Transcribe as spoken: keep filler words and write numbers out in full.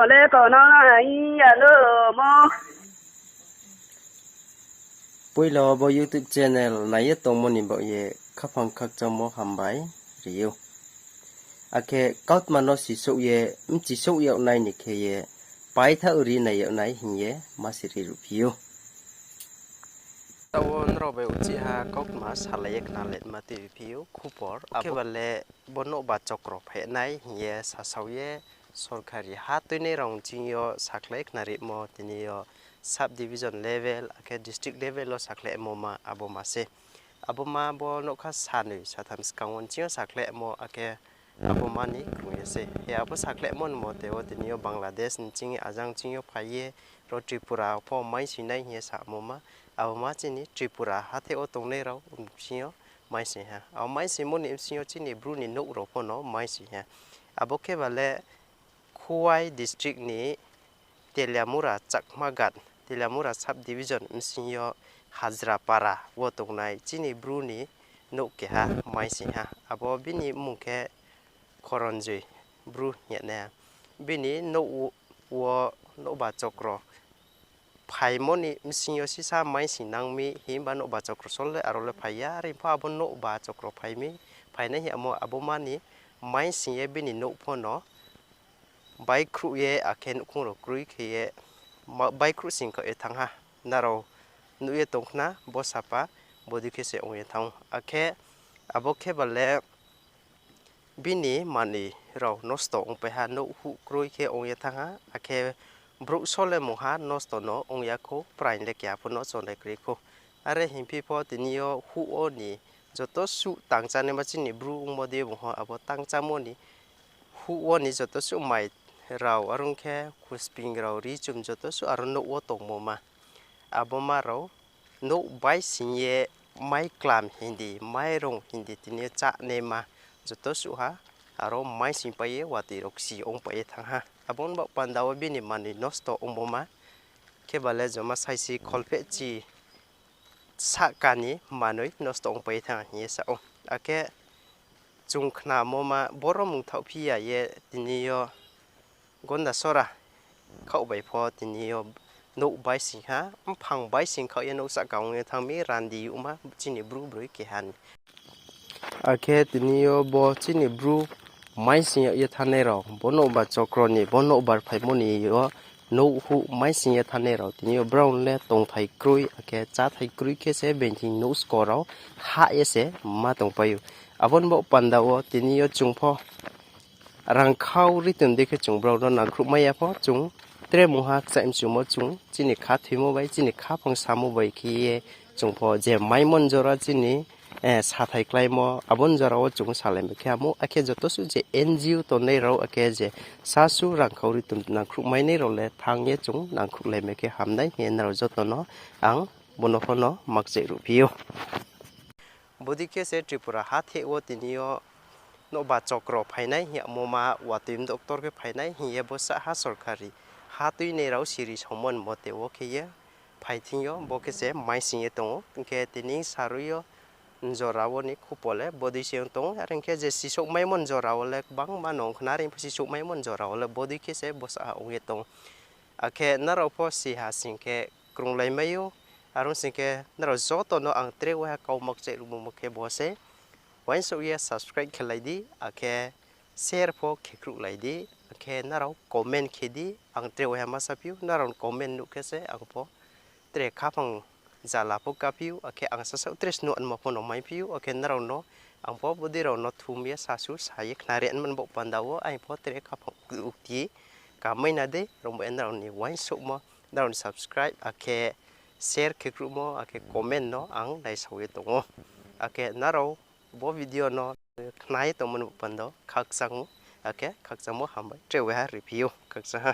Le kau no na ai ya lo mo. Poila wo bo YouTube channel nai ye tongmo ni baoh ye khaphang khakchangmo hambai ri ou. Akhe kautma no sisouh ye, bchisouh yag nai ni khe ye, paithaoh ri nai yag nai hing ye ma siri ruhphi ou. Taoh wo nrao bai uchih ha kautma salai ye khna le ma tuiphi ou khupor. Akhe ba le bo nouhba chokro phai nai hing ye sasao ye, sorkari ha tuinai rao nching yo sakhlai khnarimo tini yo sub division level akhe district level wo sakhlaimo ma abo ma se. Abo ma bo nougkha sanoi satham skang wo nching yo sakhlaimo akhe abo ma ni krung ye se. He abo sakhlaimo ni mote wo tini yo Bangladesh nching ajang nching yo phai ye ro Tripura pho maising nai hing ye samo ma. Abo ma chini Tripura hathe wo tongnai rao bsing yo maising ha. Abo maisingmo ni bsing yo chini Bru ni nouh rao pho no maising ha. Abo khe ba le Khowai district ni Teliamura Chakmaghat, Teliamura sub division bsing yo Hajrapara wo tongnai chini Bru ni nouh keha maising ha. Abo bini mmung khe Khoronjoi Bru hing ye nai ha. Bini nouh wo, wo nouhba chokro phaimo ni bsing yo sisa maising nang mi himba nouhba chokro sol le aro le phai ya, are pho abo nouhba chokro phai mi, phainai hing amo abo ma ni maising ye bini nouh pho no baikhruh ye akhe nouhkhong rao kroi khe ye ma-, baikhruh sing khaoh ye thanng ha. Nrao nuh ye tong khna bo sapa, bodei khe se ong ye thanng ou. Akhe abo khe ba le bini manoi rao nosto ongpai ha, nouh huh kroi khe ong ye thanng ha, akhe brouh sole mungha nosto no ong ya khou, praing le keha pho no chonai kroi khou. Are hingphi pho tini yo huh wo ni joto suh tangchánaima chini Bru ongmo dei bung ho abo tangchámo ni huh wo ni joto suh mai rao are ong khe khusping rao ri chum joto suh aro nouh wo tongmo ma. Abo ma rao nouh baising ye mai klam hindi, mairung hindi tini yo chánaima joto suh ha, aro maising pai ye watoi rao ksi ongpai ye thanng ha. Abo ni baoh panda wo bini manoi nosto ongmo ma. Khe ba le joma saisi kholphehchi sahka ni manoi nosto ongpai ye thanng ha hing ye sa ou. Akhe chung khnamo ma boro mungthaohphi ya ye tini yo Gondasora khaoh bai pho tini yo nouh baising ha, mphang baising khaoh ye nouh sahka ong ye thanng mi randi youhma chini Bru broi keha ni. Akhe tini yo bo chini Bru maising yag ye thanngnai rao, bo nouhba chokro ni, bo nouhba phaimo ni yo nouh huh maising ye thanngnai rao, tini yo brao le tongthai kroi, akhe cháthai kroi khe se being thing nouh skor rao hah ye se ma tongpai ou. Abo ni baoh panda wo tini yo chung pho rangkhau ri tong dei khe chung brao no nangkhruh mai ya pho, chung tre mungha kchaih mchumo chung chini khathoimo bai, chini khaphang samo bai khe ye chung pho je maimo ni jora chini, eh, sathai kláimo, abo ni jora wo chung salaimai khe hamo, akhe joto suh je N G O tongnai rao, akhe je sasu rangkhau ri tong nangkhruh mainai rao le thanng ye chung nangkhruh laimai khe hamnai hing ye nrao joto no ang bo no pho no makchaih ruhphi ou. Bodei khe se Tripura hatheh wo tini yo nouhba chokro phainai hing yamo ma watoi mdoktor khe phainai hing ye bo sahha sorkari ha tuinai rao siri saomo ni mote wo khe ye phai thing yo bo khe se maising ye tong ou. Hing khe tini sarui yo jora wo ni khupo le bodei se ong tong ou. Are ong khe je sisouh maimo ni jora wo le gbangma no ong khna, are pho sisouh maimo ni jora wo le bodei khe se bo sahha ong ye tong ou. Akhe nrao pho si ha sing khe krunglaimai ou, are ong sing khe nrao joto no ang tre waiha kau makchaih ruhmo khe bo se. Uaingsouh ye subscribe khe lai di, akhe share pho khe khruh lai di, akhe nrao comment khe di, ang tre waiha ma saphi ou, nrao ni comment nuh khe se ang pho tre khaphang jala pho kaphi ou, akhe ang sasaoh tre snuh anma pho no maiphi ou, akhe nrao no ang pho bodei rao no thum ye sasu sa ye khnari anma ni baoh panda wo ang pho tre khaphang ukti kamai na dei, rao bo nrao ni uaingsouhmo, nrao ni subscribe, akhe share khe khruhmo, akhe comment no ang naisao ye tong ou. Akhe nrao bo video no khna ye tongmo ni baoh panda khakchang ou, akhe khakchangmo hambai tre waiha riphi ou, khakchang ha.